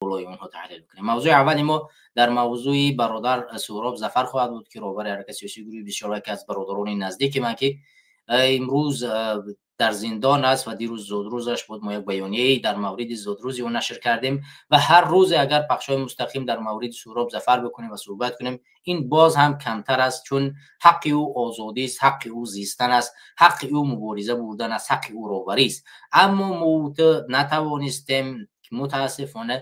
Болои онҳо таҳлил кунем. Мавзӯи аввали мо дар мавзӯи бародар Суҳроб Зафар хоҳад буд, ки роҳбари ҳаракати сиёсии гурӯҳи 24, яке аз бародарони наздики ман, ки имрӯз дар зиндон аст ва дирӯз зодрӯзаш буд. Мо як баёнияе дар мавриди зодрӯзи ӯ нашр кардем ва ҳар рӯзе агар пахшҳои мустақим дар мавриди Суҳроб Зафар бикунем ва суҳбат кунем, ин боз ҳам камтар аст, чун ҳаққи ӯ озодист, ҳаққи ӯ зистан аст, ҳаққи ӯ мубориза бурдан аст, ҳаққи ӯ роҳбарист. Аммо мо натавонистем, мутаассифона,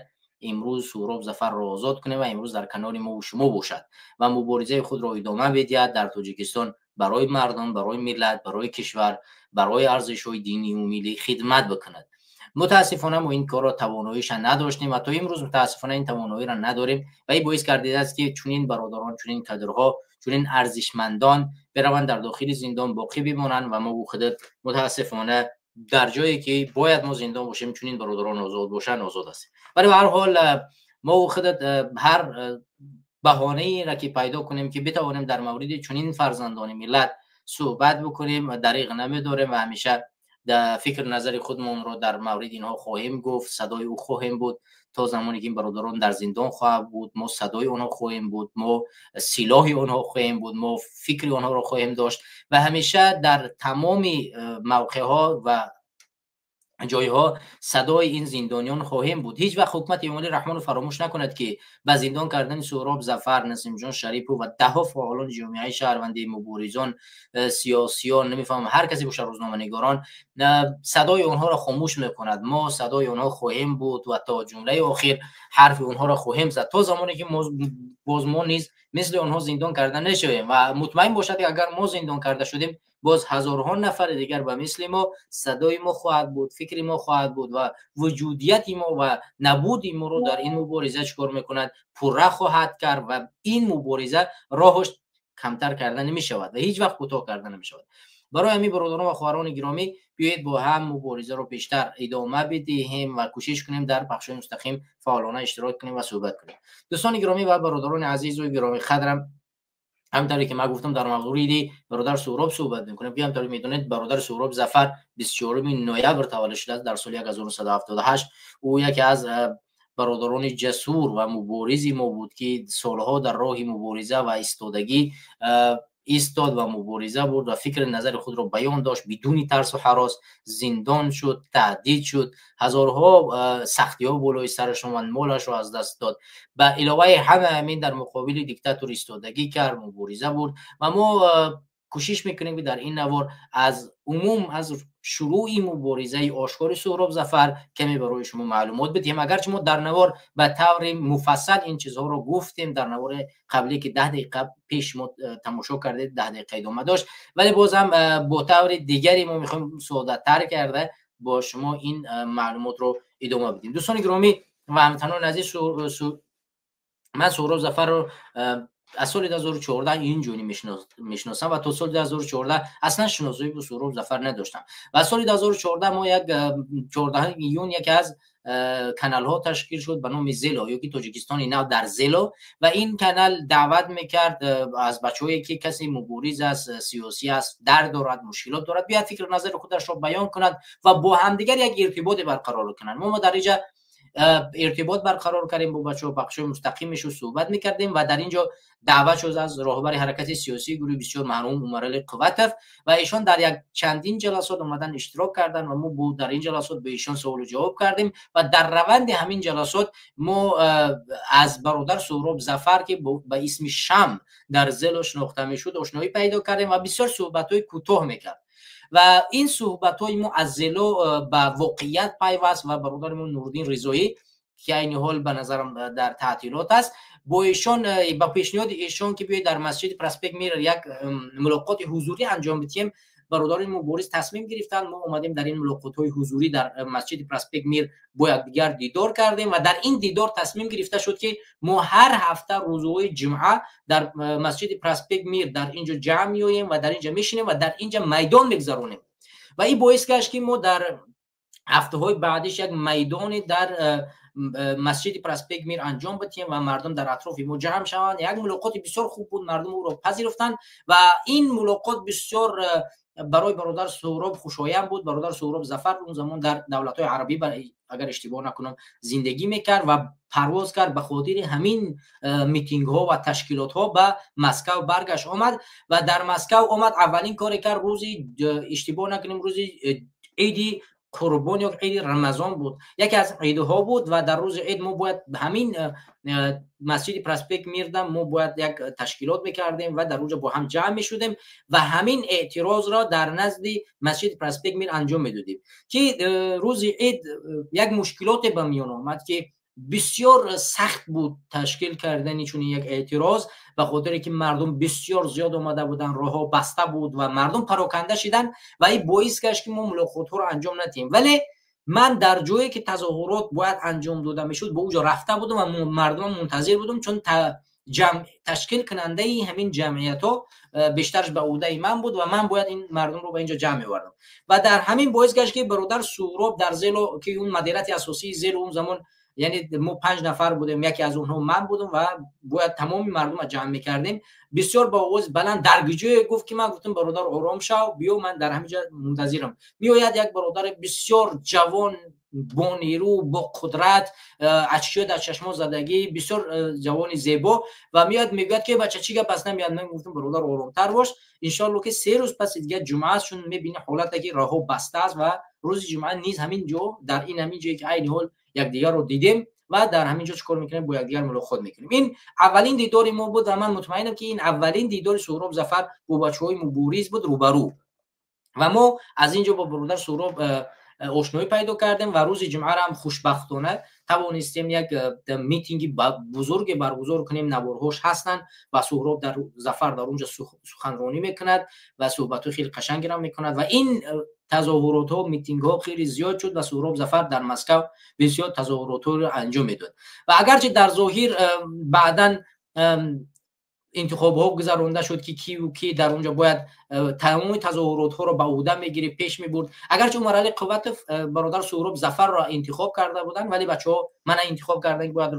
имрӯз Суҳроб Зафарро озод кунем ва имрӯз дар канори мо шумо бошад ва муборизаи худро идома бидиҳад дар Тоҷикистон, барои мардум, барои миллат, барои кишвар, барои арзишҳои динию миллӣ хидмат бикунад. Мутаассифона, мо ин корро тавоноиша надоштем ва то имрӯз, мутаассифона, ин тавоноиро надорем ва ин боис гардидааст, ки чунин бародарон, чунин кадрҳо, чунин арзишмандон бираванд, дар дохили зиндон боқӣ бимонанд ва мо худ, мутаассифона, дар ҷое ки бояд мо зиндон бошем, чунин бародарон озод бошанд, озод ҳастем. Вале ба ҳар ҳол мо худат ҳар баҳонаеро ки пайдо кунем, ки битавонем дар мавриди чунин фарзандони миллат суҳбат бикунем, дариғ намедорем ва ҳамеша дар фикр назари худмонро дар мавриди инҳо хоҳем гуфт, садои ӯ хоҳем буд. То замоне ки ин бародарон дар зиндон хоҳад буд, мо садои онҳо хоҳем буд, мо силоҳи онҳо хоҳем буд, мо фикри онҳоро хоҳем дошт ва ҳамеша дар тамоми мавқеъҳо ва ҷойҳо садои ин зиндониён хоҳем буд. Ҳеҷ вақт ҳукумати Эмомалӣ Раҳмонов фаромӯш накунад, ки ба зиндон кардани Суҳроб Зафар, Насимҷон Шарипов ва даҳҳо фаъолони ҷомеаи шаҳрвандӣ, муборизон, сиёсиён, намефаҳмам, ҳар касе бошад, рӯзноманигорон, садои онҳоро хомӯш мекунад. Мо садои онҳо хоҳем буд ва то ҷумлаи охир ҳарфи онҳоро хоҳем зад, то замоне ки боз мо низ мисли онҳо зиндон карда нашавем. Ва мутмаин бошад, ки агар мо зиндон карда шудем, боз ҳазорҳо нафари дигар ба мисли мо садои мо хоҳад буд, фикри мо хоҳад буд ва вуҷудияти мо ва набуди моро дар ин мубориза чӣ кор мекунад, пурра хоҳад кард ва ин мубориза роҳаш камтар карда намешавад ва ҳеҷ вақт кӯтоҳ карда намешавад. Барои ҳамин, бародарон ва хоҳарони гиромӣ, биёед бо ҳам муборизаро бештар идома бидиҳем ва кӯшиш кунем, дар пахшҳои мустақим фаъолона иштирок кунем ва суҳбат кунем. Дӯстони гиромӣ ва бародарони азизу гиромӣ қадрам, ҳамтавре ки ман гуфтам, дар мавриди бародар Суҳроб суҳбат мекунем, ки ҳамтавре медонед, бародар Суҳроб Зафар 24 ноябр таваллуд шудааст дар соли 1978. Ӯ яке аз бародарони ҷасур ва муборизи мо буд, ки солҳо дар роҳи мубориза ва истодагӣ истод ва мубориза бурд ва фикри назари худро баён дошт бидуни тарсу ҳарос. Зиндон шуд, таҳдид шуд, ҳазорҳо сахтиҳо болои сараш омад, молашро аз даст дод. Ба иловаи ҳама ҳамин дар муқобили диктатор истодагӣ кард, мубориза бурд ва мо кӯшиш мекунем, ки дар ин навор аз умум, аз шурӯъи муборизаи ошкори Суҳроб Зафар каме барои шумо маълумот бидиҳем. Агарчи мо дар навор ба таври муфассал ин чизҳоро гуфтем, дар навори қабле, ки 10 дақиқа пеш шумо тамошо кардед, 10 дақиқа идома дошт, вале бозам бо таври дигаре мо мехоҳем соддатар карда бо шумо ин маълумотро идома бидиҳем. Дӯстони гиромӣ ва ҳамватанони азиз, ман Суҳроб Зафарро аз соли 2014 ин ҷони мешиносам ва то соли 2014 аслан шиносоӣ бо Суҳроб Зафар надоштам. Ва соли 2014 мо як 14 июн яке аз каналҳо ташкил шуд ба номи Зело ё ки Тоҷикистони нав дар Зело ва ин канал даъват мекард аз бачаҳое, ки касе мубориз аст, сиёсӣ аст, дард дорад, мушкилот дорад, биёяд, фикру назари худашро баён кунад ва бо ҳамдигар як иртиботе барқарор кунанд. Мо дар инҷа иртибот барқарор кардем бо бачаҳо, пахшҳои мустақим мешуд, суҳбат мекардем ва дар ин ҷо даъват шуд аз роҳбари ҳаракати сиёсии гурӯҳи бисёр, марҳум Умарали Қувватов, ва эшон дар як чандин ҷаласот омадан, иштирок карданд ва мо дар ин ҷаласот ба эшон суолу ҷавоб кардем. Ва дар раванди ҳамин ҷаласот мо аз бародар Суҳроб Зафар, ки ба исми Шам дар Зело шинохта мешуд, ошноӣ пайдо кардем ва бисёр суҳбатҳои кӯтоҳ мекард ва ин суҳбатҳои мо аз Зело ба воқеият пайваст. Ва бародари мо Нуриддин Ризоӣ, ки айни ҳол ба назарам дар таътилот аст, бо эшон, ба пешниҳоди эшон, ки биёед, дар масҷиди Проспект Мир як мулоқоти ҳузурӣ анҷом бидиҳем, бародарони мубориз тасмим гирифтанд. Мо омадем, дар ин мулоқотҳои ҳузурӣ дар масҷиди Проспект Мир бо якдигар дидор кардем ва дар ин дидор тасмим гирифта шуд, ки мо ҳар ҳафта рӯзҳои ҷумъа дар масҷиди Проспект Мир дар ин ҷо ҷамъ меоем ва дар ин ҷо мешинем ва дар ин ҷо майдон мегузаронем. Ва ин боис гашт, ки мо дар ҳафтаҳои баъдиш як майдоне дар масҷиди Проспект Мир анҷом бидиҳем ва мардум дар атрофи мо ҷамъ шаванд. Як мулоқоти бисёр хуб буд, мардум ӯро пазируфтанд ва ин мулоқот бисёр барои бародар Суҳроб хушоянд буд. Бародар Суҳроб Зафар он замон дар давлатҳои арабӣ, агар иштибоҳ накунам, зиндагӣ мекард ва парвоз кард ба хотири ҳамин митингҳо ва ташкилотҳо ба Москав баргашт омад ва дар Москав омад. Аввалин коре кард, рӯзи, иштибоҳ накунем, рӯзи иди Қурбон ё иди Рамазон буд, яке аз идҳо буд ва дар рӯзи ид мо бояд ҳамин масҷиди Проспект Мирда мо бояд як ташкилот мекардем ва дар онҷо бо ҳам ҷамъ мешудем ва ҳамин эътирозро дар назди масҷиди Проспект Мир анҷом медодем, ки рӯзи ид як мушкилоте ба миён омад, ки бисёр сахт буд ташкил кардани чунин як эътироз, ба хотире ки мардум бисёр зиёд омада буданд, роҳҳо баста буд ва мардум пароканда шиданд ва ин боис гашт, ки мо мулоқотҳоро анҷом надиҳем. Вале ман дар ҷое ки тазоҳурот бояд анҷом дода мешуд, ба онҷо рафта будам ва мардумам мунтазир будам, чун ташкил кунандаи ҳамин ҷамъиятҳо бештараш ба ӯҳдаи ман буд ва ман бояд ин мардумро ба инҷо ҷамъ меовардам. Ва дар ҳамин боис гашт, ки бародар Суҳроб дар Зело, ки он мадирати асосии Зело он замон, яъне мо 5 нафар будем, яке аз онҳо ман будам ва бояд тамоми мардумро ҷамъ мекардем, бисёр бо овози баланд дар ҷое гуфт, ки ман гуфтам: «Бародар, ором шав, биё, ман дар ҳамин ҷо мунтазирам». Меояд як бародари бисёр ҷавон, бо нерӯ, бо қудрат, очки дар чашмо задагӣ, бисёр ҷавони зебо ва меояд, мегӯяд, ки бача, чӣ гап аст? Намеяд. Ман гуфтам: «Бародар, оромтар бош, иншоалло, ки 3 рӯз паси дигар ҷумъа аст, чун мебини ҳолате ки роҳҳо баста аст ва рӯзи ҷумъа низ ҳамин ҷо, дар ин ҳамин ҷое ки айни ҳол якдигарро дидем ва дар ҳамин ҷо чӣ кор мекунем, бо якдигар мулоқот мекунем». Ин аввалин дидори мо буд ва ман мутмаинам, ки ин аввалин дидори Суҳроб Зафар бо бачаҳои мубориз буд рӯбарӯ. Ва мо аз ин ҷо бо бародар Суҳроб ошноӣ пайдо кардем ва рӯзи ҷумъаро ҳам хушбахтона тавонистем як митинги бузурге баргузор кунем. Наворҳош ҳастанд ва Суҳроб дар Зафар дар онҷо суханронӣ мекунад ва суҳбатҳои хеле қашангеро мекунад. Ва ин тазоҳуротҳо, митингҳо хеле зиёд шуд ва Суҳроб Зафар дар Москав бисёр тазоҳуротҳоро анҷом медод. Ва агарчи дар зоҳир баъдан интихобҳо гузаронда шуд, ки киву ки дар онҷо бояд тамоми тазоҳуротҳоро ба ӯҳда мегирифт, пеш мебурд, агарчи Умаралӣ Қувватов бародар Суҳроб Зафарро интихоб карда буданд, вале бачаҳо мана интихоб карданд, ки бояд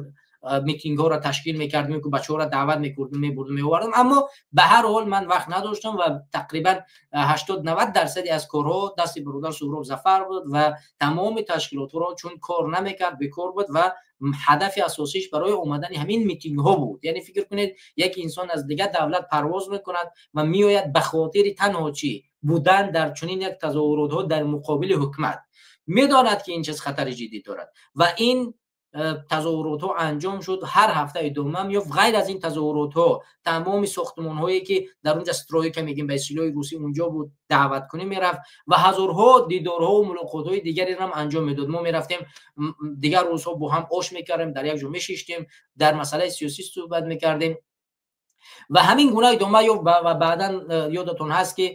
митингҳоро ташкил мекардем, ки бачаҳоро даъват мекурдем, мебурдем, меовардем. Аммо ба ҳар ҳол ман вақт надоштам ва тақрибан 80-90 дарсади аз корҳо дасти бародар Суҳроб Зафар буд ва тамоми ташкилотҳоро, чун кор намекард, бекор буд ва ҳадафи асосиш барои омадани ҳамин митингҳо буд. Яъне фикр кунед, як инсон аз дигар давлат парвоз мекунад ва меояд ба хотири танҳо чӣ будан дар чунин як тазоҳуротҳо дар муқобили ҳукумат. Медонад, ки ин чиз хатари ҷиддӣ дорад. Ва ин тазоҳуротҳо анҷом шуд, ҳар ҳафта идома меёфт. Ғайр аз ин тазоҳуротҳо, тамоми сохтмонҳое ки дар онҷа стройка мегӯем ба истилоҳи русӣ, унҷо буд, даъваткунӣ мерафт ва ҳазорҳо дидорҳову мулоқотҳои дигареро ҳам анҷом медод. Мо мерафтем, дигар рӯзҳо бо ҳам ош мекардем, дар як ҷо мешиштем, дар масъалаи сиёсӣ суҳбат мекардем ва ҳамин гуна идома ёфт. Ва баъдан ёдатон ҳаст, ки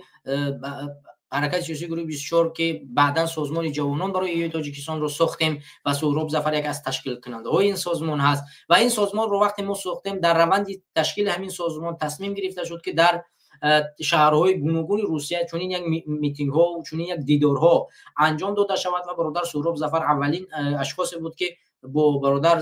ҳаракати сиёсии гурӯҳи 24, ки баъдан Созмони ҷавонон барои эҳёи Тоҷикистонро сохтем ва Суҳроб Зафар яке аз ташкилкунандаҳои ин созмон ҳаст. Ва ин созмонро вақте мо сохтем, дар раванди ташкили ҳамин созмон тасмим гирифта шуд, ки дар шаҳрҳои гуногуни Русия чунин як митингҳо, чунин як дидорҳо анҷом дода шавад. Ва бародар Суҳроб Зафар аввалин ашхосе буд, ки бо бародар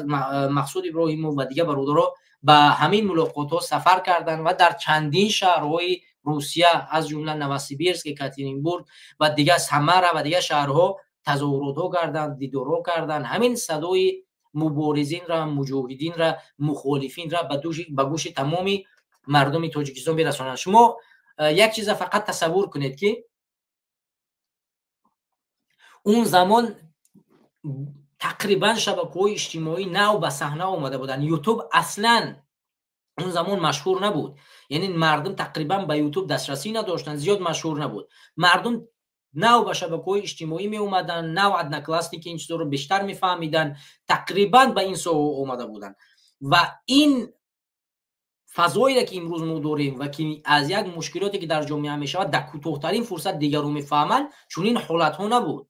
Мақсуд Иброҳимов ва дигар бародаро ба ҳамин мулоқотҳо сафар карданд ва дар чандин шаҳрҳои Русия, аз ҷумла Новосибирск, Екатеринбург ва дигар Самара ва дигар шаҳрҳо тазоҳуротҳо карданд, дидорҳо карданд, ҳамин садои муборизинра, муҷоҳидинра, мухолифинра ба гӯши тамоми мардуми Тоҷикистон бирасонанд. Шумо як чиза фақат тасаввур кунед, ки он замон тақрибан шабакаҳои иҷтимоӣ нав ба саҳна омада буданд. Ютуб аслан он замон машҳур набуд, яъне мардум тақрибан ба Ютуб дастрасӣ надоштанд, зиёд машҳур набуд. Мардум нав ба шабакаҳои иҷтимоӣ меомаданд, нав Одноклассники, ин чизҳоро бештар мефаҳмиданд, тақрибан ба ин соҳа омада буданд. Ва ин фазоере ки имрӯз мо дорем ва ки аз як мушкилоте ки дар ҷомеа мешавад, дар кӯтоҳтарин фурсат дигарро мефаҳманд, чунин ҳолатҳо набуд.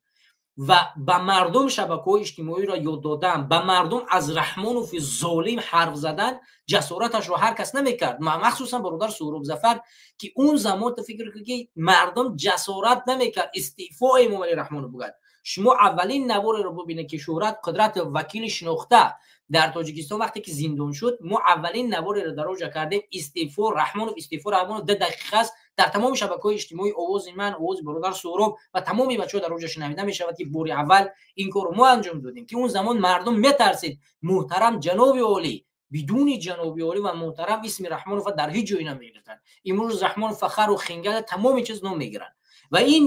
Ва ба мардум шабакаҳои иҷтимоиро ёд додан, ба мардум аз Раҳмонови золим ҳарф задан ҷасораташро ҳар кас намекард, махсусан бародар Суҳроб Зафар, ки он замон ту фикр кун, ки мардум ҷасорат намекард истеъфо Эмомалӣ Раҳмонов бугад. Шумо аввалин навореро бубинед, ки Шӯҳрат Қудрат, вакили шинохта дар Тоҷикистон, вақте ки зиндон шуд, мо аввалин навореро дар оҷа кардем: «Истеъфо Раҳмонов, истеъфо Раҳмонов». 2 дақиқа аст. Дар тамоми шабакаҳои иҷтимоӣ овози ман, овози бародар Суҳроб ва тамоми бачаҳо дар онҷо шунавида мешавад, ки бори аввал ин корро мо анҷом додем, ки он замон мардум метарсид. Муҳтарам ҷаноби олӣ, бидуни ҷаноби олӣ ва муҳтарам исми Раҳмонов дар ҳеҷ ҷое намегирифтанд. Имрӯз Раҳмонов фахару хингала тамоми чиз ном мегиранд ва ин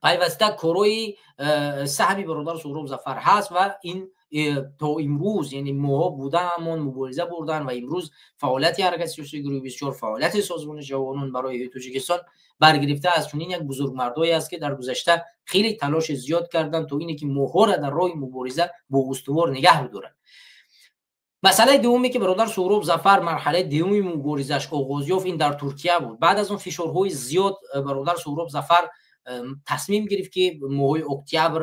пайваста корҳои саҳми бародар Суҳроб Зафар ҳаст ва ин то имрӯз, яъне моҳо будаамон мубориза бурдан ва имрӯз фаъолияти ҳаракати сиёсии гурӯҳи 24, фаъолияти созмони ҷавонон барои Тоҷикистон баргирифта аз чунин як бузургмардое аст, ки дар гузашта хеле талоши зиёд карданд то ине ки моҳоро дар роҳи мубориза бо устувор нигаҳ бидоранд. Масъалаи дуввуме, ки бародар Суҳроб Зафар марҳалаи дуввуми муборизааш оғоз ёфт, ин дар Туркия буд. Баъд аз он фишорҳои зиёд бародар Суҳроб Зафар тасмим гирифт, ки моҳои октябр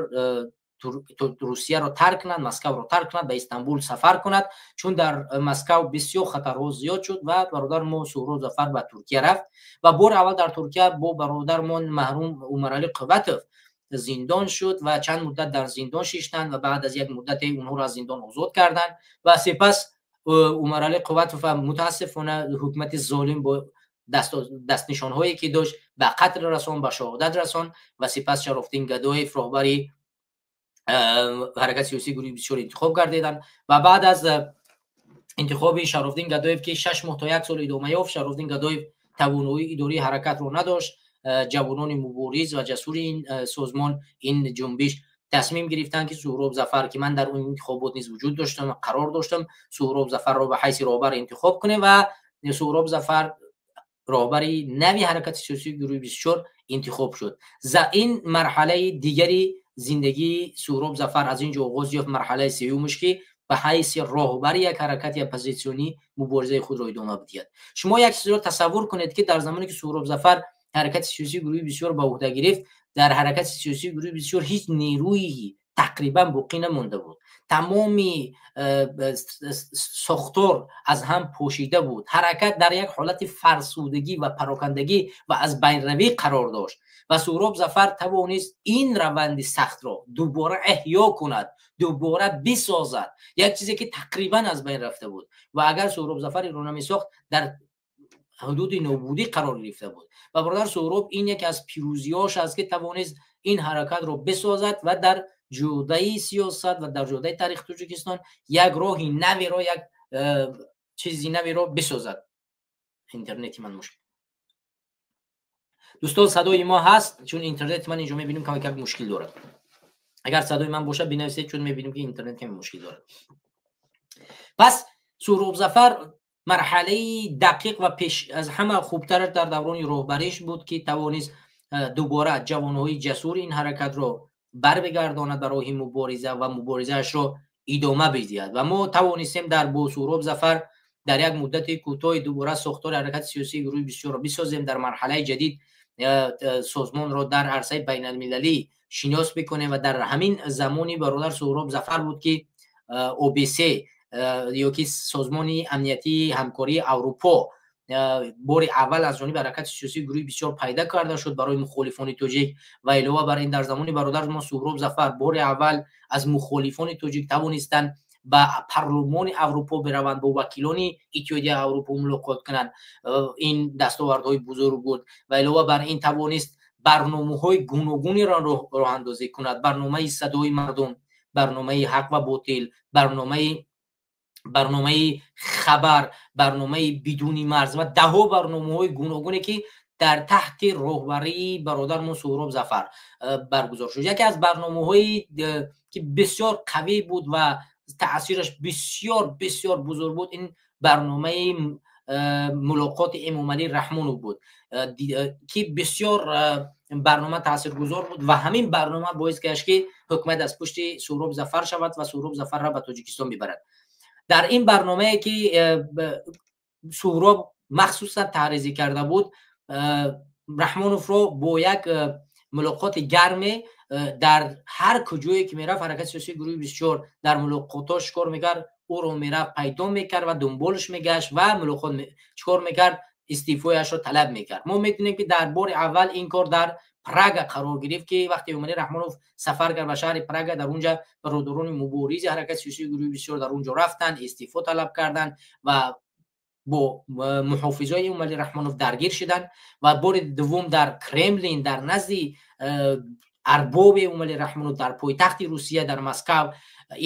Русияро тарк кунад, Москваро тарк кунад, ба Истанбул сафар кунад, чун дар Москав бисёр хатарҳо зиёд шуд ва бародар мо Суҳроб Зафар ба Туркия рафт ва бори аввал дар Туркия бо бародармон маҳрум Умаралӣ Қувватов зиндон шуд ва чанд муддат дар зиндон шиштанд ва баъд аз як муддате онҳоро аз зиндон озод карданд ва сипас Умаралӣ Қувватов мутаассифона ҳукумати золим бо дастнишонҳое ки дошт ба қатл расон, ба шаҳодат расон ва сипас Шарофдин Гадоев роҳбари ҳаракати сиёсии гурӯҳи 24 интихоб гардиданд ва баъд аз интихоби Шарофдин Гадоев, ки 6 моҳ то як сол идома ёфт, Шарофдин Гадоев тавоноии идории ҳаракатро надошт. Ҷавонони мубориз ва ҷасури ин созмон, ин ҷунбиш тасмим гирифтанд, ки Суҳроб Зафар, ки ман дар он интихобот низ вуҷуд доштам, қарор доштам, Суҳроб Зафарро ба ҳайси роҳбар интихоб кунем ва Суҳроб Зафар роҳбари нави ҳаракати сиёсии гурӯҳи 24 интихоб шуд. Ин марҳалаи дигари зиндагии Суҳроб Зафар аз ин ҷо оғоз ёфт, марҳалаи сеюмаш, ки ба ҳайси роҳбари як ҳаракати оппозитсионӣ муборизаи худро идома бидиҳад. Шумо як чизро тасаввур кунед, ки дар замоне ки Суҳроб Зафар ҳаракати сиёсии гурӯҳи 24 ба уҳда гирифт, дар ҳаракати сиёсии гурӯҳи 24 ҳеҷ нерӯи тақрибан боқӣ намонда буд. Тамоми сохтор аз ҳам пошида буд, ҳаракат дар як ҳолати фарсудагӣ ва парокандагӣ ва аз байнравӣ қарор дошт ва Суҳроб Зафар тавонист ин раванди сахтро дубора эҳё кунад, дубора бисозад, як чизе ки тақрибан аз байн рафта буд ва агар Суҳроб Зафар инро намесохт, дар ҳудуди нобудӣ қарор гирифта буд. Ва бародар Суҳроб ин яке аз пирӯзиҳош аст, ки тавонист ин ҳаракатро бисозад ва дар ҷодаи сиёсат ва дар ҷодаи таърихи Тоҷикистон як роҳи наверо, як чизи наверо бисозад. Интернети ман мушкил, дӯстон, садои мо ҳаст? Чун интернети ман инҷо мебинем, каме как мушкил дорад. Агар садои ман бошад, бинависед, чун мебинем, ки интернет каме мушкил дорад. Пас Суҳроб Зафар марҳалаи дақиқ ва пеш аз ҳама хубтараш дар даврони роҳбариш буд, ки тавонист дубора ҷавонҳои ҷасури ин ҳаракатро барбигардонад ба роҳи мубориза ва муборизаашро идома бидиҳад. Ва мо тавонистем дар бо Суҳроб Зафар дар як муддати кӯтоҳи дубора сохтори ҳаракати сиёсии гурӯҳи 24-ро бисозем, дар марҳалаи ҷадид созмонро дар арсаи байналмилалӣ шинос бикунем. Ва дар ҳамин замони бародар Суҳроб Зафар буд, ки ОБСЕ ё ки Созмони амниятии ҳамкории Аврупо бори аввал аз ҷониби ҳаракати сиёсии гурӯҳи 24 пайдо карда шуд барои мухолифони тоҷик. Ва илова бар ин, дар замони бародар мо Суҳроб Зафар бори аввал аз мухолифони тоҷик тавонистанд ба Парлумони Аврупо бираванд, бо вакилони Иттиҳодияи Аврупо мулоқот кунанд. Ин дастовардҳои бузург буд. Ва илова бар ин, тавонист барномаҳои гуногунеро роҳандозӣ кунад: барномаи «Садои мардум», барномаи «Ҳақ ва ботил», барномаи «Хабар», барномаи «Бидуни марз» ва даҳҳо барномаҳои гуногуне, ки дар таҳти роҳбарии бародармон Суҳроб Зафар баргузор шуд. Яке аз барномаҳое ки бисёр қавӣ буд ва таъсираш бисёр бисёр бузург буд, ин барномаи мулоқоти Эмомалӣ Раҳмонов буд, ки бисёр барнома таъсиргузор буд ва ҳамин барнома боис гашт, ки ҳукумат аз пушти Суҳроб Зафар шавад ва Суҳроб Зафарро ба Тоҷикистон бибарад. Дар ин барномае, ки Суҳроб махсусан таҳризӣ карда буд, Раҳмоновро бо як мулоқоти гарме дар ҳар куҷое ки мерафт ҳаракати сиёсии гурӯҳи 24 дар мулоқотҳо чикор мекард? Ӯро мерафт, пайдо мекард ва дунболаш мегашт ва мулоқот чикор мекард? Истеъфояшро талаб мекард. Мо медонем, ки дар бори аввал ин кор дар Прага қарор гирифт, ки вақте Эмомалӣ Раҳмонов сафар кард ба шаҳри Прага, дар унҷа бародарони муборизи ҳаракати сиёсии гурӯҳи 24 дар унҷо рафтанд, истеъфо талаб карданд ва бо муҳофизои Эмомалӣ Раҳмонов даргир шуданд ва бори дуввум дар Кремлин, дар назди арбоби Эмомалӣ Раҳмонов, дар пойтахти Русия, дар Москав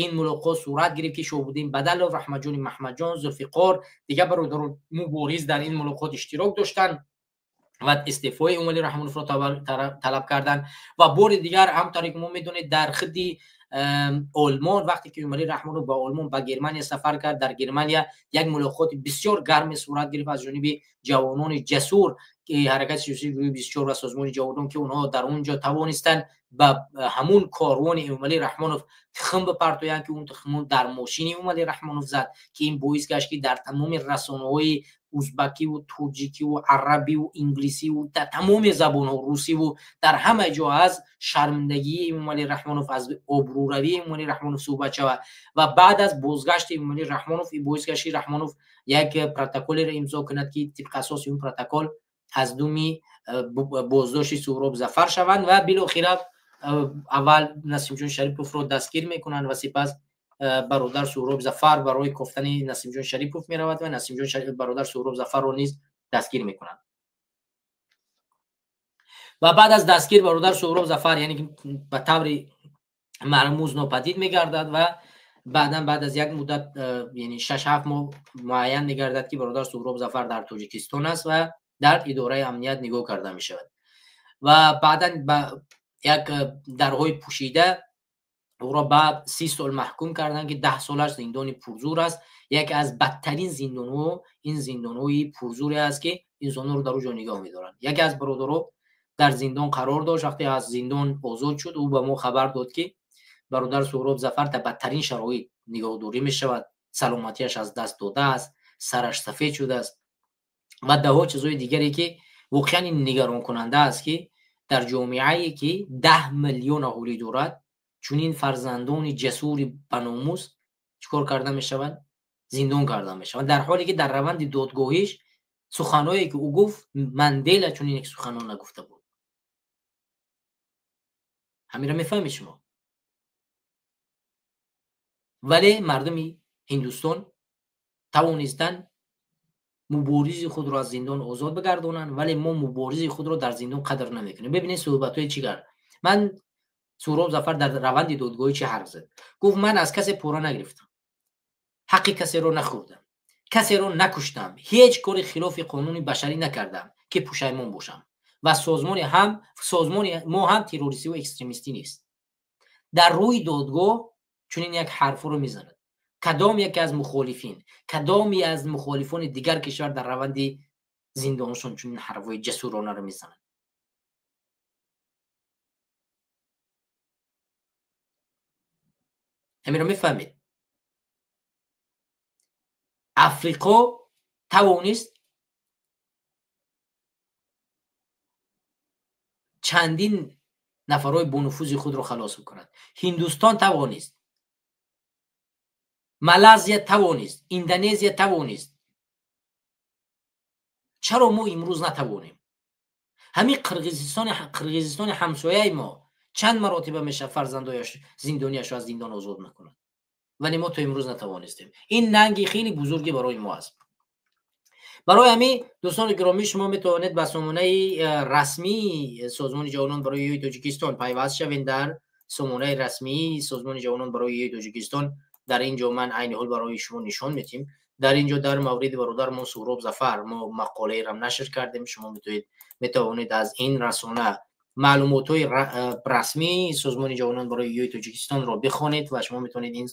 ин мулоқот сурат гирифт, ки Шоҳбуддин Бадалов, Раҳматҷони Маҳмадҷон, Зулфиқор, дигар бародарон мубориз дар ин мулоқот иштирок доштанд ва истеъфои Эмомалӣ Раҳмоновро талаб карданд. Ва бори дигар, ҳамтаре ки мо медонед, дар худи Олмон, вақте ки Эмомалӣ Раҳмонов ба Олмон, ба Германия сафар кард, дар Германия як мулоқоти бисёр гарме сурат гирифт аз ҷониби ҷавонони ҷасур, ки ҳаракати сиёсии гурӯҳи 24 ва созмони ҷавонон, ки онҳо дар он ҷо тавонистанд ба ҳамун корвони Эмомалӣ Раҳмонов тухм бипартоянд, ки он тухмон дар мошини Эмомалӣ Раҳмонов зад, ки ин боис гашт, ки дар тамоми расонаҳои узбакиву тоҷикиву арабиву инглисиву дар тамоми забонҳо, русиву дар ҳама ҷо аз шармандагии Эмомалӣ Раҳмонов, аз обрӯравии Эмомалӣ Раҳмонов суҳбат шавад. Ва баъд аз бозгашти Эмомалӣ Раҳмонов ин боис гашт, ки Раҳмонов як протоколеро имзо кунад, ки тибқи асоси он протокол аз думи боздошти Суҳроб Зафар шаванд. Ва билохира аввал Насимҷон Шариповро дастгир мекунанд ва сипас бародар Суҳроб Зафар барои кофтани Насимҷон Шарипов меравад ва Насимҷон бародар Суҳроб Зафарро низ дастгир мекунанд. Ва баъд аз дастгир бародар Суҳроб Зафар, яъне ки ба таври мармуз нопадид мегардад ва баъдан баъд аз як муддат, яъне 6-7 моҳ, муайян мегардад, ки бародар Суҳроб Зафар дар Тоҷикистон аст ва дар идораи амният нигоҳ карда мешавад. Ва баъдан ба як дарҳои пӯшида ӯро ба 30 сол маҳкум карданд, ки 10 солаш зиндони пурзур аст. Яке аз бадтарин зиндонҳо ин зиндонҳои пурзуре аст, ки инсонҳоро дар он ҷо нигоҳ медоранд. Яке аз бародаро дар зиндон қарор дошт. Вақте аз зиндон озод шуд, ӯ ба мо хабар дод, ки бародар Суҳроб Зафар дар бадтарин шароит нигоҳдорӣ мешавад, саломатиаш аз даст додааст, сараш сафед шудааст ва даҳо чизҳои дигаре, ки воқеан ин нигаронкунанда аст, ки дар ҷомеае, ки 10 миллион аҳолӣ дорад, чунин фарзандони ҷасури баномус чӣ кор карда мешаванд? Зиндон карда мешаванд, дар ҳоле ки дар раванди додгоҳиш суханҳое, ки ӯ гуфт, Мандела чунин як суханон нагуфта буд. Ҳаминро мефаҳмед шумо? Вале мардуми Ҳиндустон тавонистанд муборизи худро аз зиндон озод бигардонанд, вале мо муборизи худро дар зиндон қадр намекунем. Бибинед, суҳбатҳои чӣ кард. Ман Суҳроб Зафар дар раванди додгоҳӣ чӣ ҳарф зад? Гуфт: «Ман аз касе пора нагирифтам, ҳаққи касеро нахӯрдам, касеро накуштам, ҳеҷ кори хилофи қонуни башарӣ накардам, ки пушаймон бошам, ва созмони мо ҳам террористиву экстремистӣ нест». Дар рӯи додгоҳ чунин як ҳарфро мезанад. Кадом яке аз мухолифин, кадоме аз мухолифони дигар кишвар дар раванди зиндонашон чунин ҳарфҳои ҷасуронаро мезанад? Ҳаминро мефаҳмед? Африқо тавонист чандин нафарҳои бонуфузи худро халос бикунад, Ҳиндустон тавонист, Малайзия тавонист, Индонезия тавонист. Чаро мо имрӯз натавонем? Ҳамин Қирғизистони ҳамсояи мо чанд маротиба мешавад фарзандояш зиндониашро аз зиндон озод мекунад, вале мо то имрӯз натавонистем. Ин нанги хеле бузурге барои мо аст. Барои ҳамин, дӯстони гиромӣ, шумо метавонед ба сомонаи расмии Созмони ҷавонон барои ёи Тоҷикистон пайваст шавед. Дар сомонаи расмии Созмони ҷавонон барои ёи Тоҷикистон дар ин ҷо ман айни ҳол барои шумо нишон медиҳем. Дар ин ҷо дар мавриди бародармон Суҳроб Зафар мо мақолаеро нашр кардем. Шумо метавонед аз ин расона маълумотҳои расмии Созмони ҷавонон барои ёи Тоҷикистонро бихонед ва шумо метавонед ин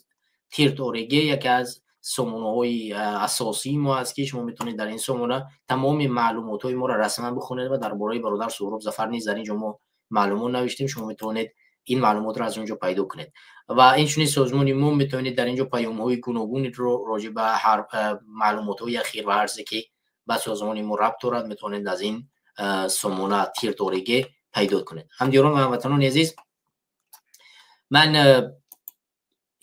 Тирт.org яке аз сомонаҳои асосии мо аст, ки шумо метавонед дар ин сомона тамоми маълумотҳои моро расман бихонед ва дар бораи бародар Суҳроб Зафар низ дар ин ҷо мо маълумот навиштем. Шумо метавонед ин маълумотро аз он ҷо пайдо кунед. Ва инчунин созмони мо метавонед дар ин ҷо паёмҳои гуногунро роҷеъ ба ҳар маълумотҳои ахир ва ҳар чизе, ки ба созмони мо рабт дорад, метавонед аз ин сомона Тирт.org пайдо кунед. Ҳамдиёрон ва ҳамватанони азиз, ман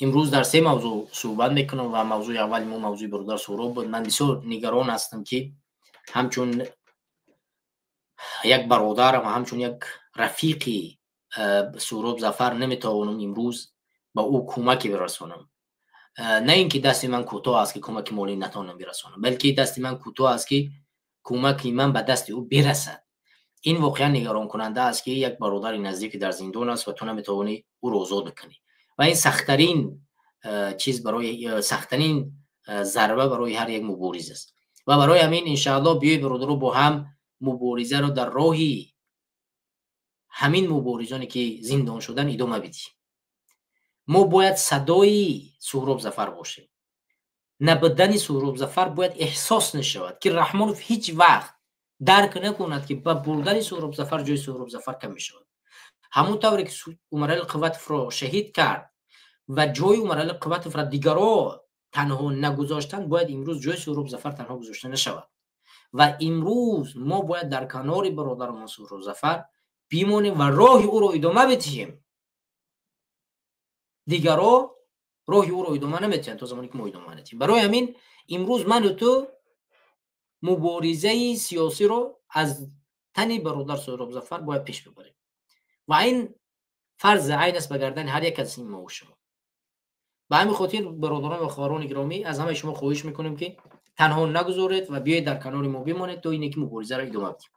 имрӯз дар се мавзӯъ суҳбат мекунам ва мавзӯи аввали мо мавзӯи бародар Суҳроб буд. Ман бисёр нигарон ҳастам, ки ҳамчун як бародар ва ҳамчун як рафиқи Суҳроб Зафар наметавонам имрӯз ба ӯ кӯмаке бирасонам. На ин ки дасти ман кӯтоҳ аст, ки кӯмаки молӣ натавонам бирасонам, балки дасти ман кӯтоҳ аст, ки кӯмаки ман ба дасти ӯ бирасад. Ин воқеан нигаронкунанда аст, ки як бародари наздики дар зиндон аст ва ту наметавонӣ ӯро озод бикунӣ. Ва ин сахттарин чиз барои, сахттарин зарба барои ҳар як мубориз аст. Ва барои ҳамин, иншааллоҳ, биёед, бародаро, бо ҳам муборизаро дар роҳи ҳамин муборизоне, ки зиндон шудан, идома бидиҳем. Мо бояд садои Суҳроб Зафар бошем. Набудани Суҳроб Зафар бояд эҳсос нашавад, ки Раҳмонов ҳеҷ вақт дарк накунад, ки ба бурдани Суҳроб Зафар ҷои Суҳроб Зафар кам мешавад. Ҳамон тавре ки Умарали Қувватовро шаҳид кард ва ҷои Умарали Қувватовро дигаро танҳо нагузоштанд, бояд имрӯз ҷои Суҳроб Зафар танҳо гузошта нашавад. Ва имрӯз мо бояд дар канори бародарамон Суҳроб Зафар бимонем ва роҳи ӯро идома бидиҳем. Дигаро роҳи ӯро идома наметиҳанд, то замоне ки мо идома надиҳем. Барои ҳамин имрӯз ману ту муборизаи сиёсиро аз тани бародар Суҳроб Зафар бояд пеш бибарем ва ин фарзи айн аст ба гардани ҳар як аз ин мову шумо. Ба ҳамин хотир, бародарон ва хоҳарони гиромӣ, аз ҳамаи шумо хоҳиш мекунем, ки танҳо нагузоред ва биёед, дар канори мо бимонед, то ине ки муборизаро идома бидиҳем.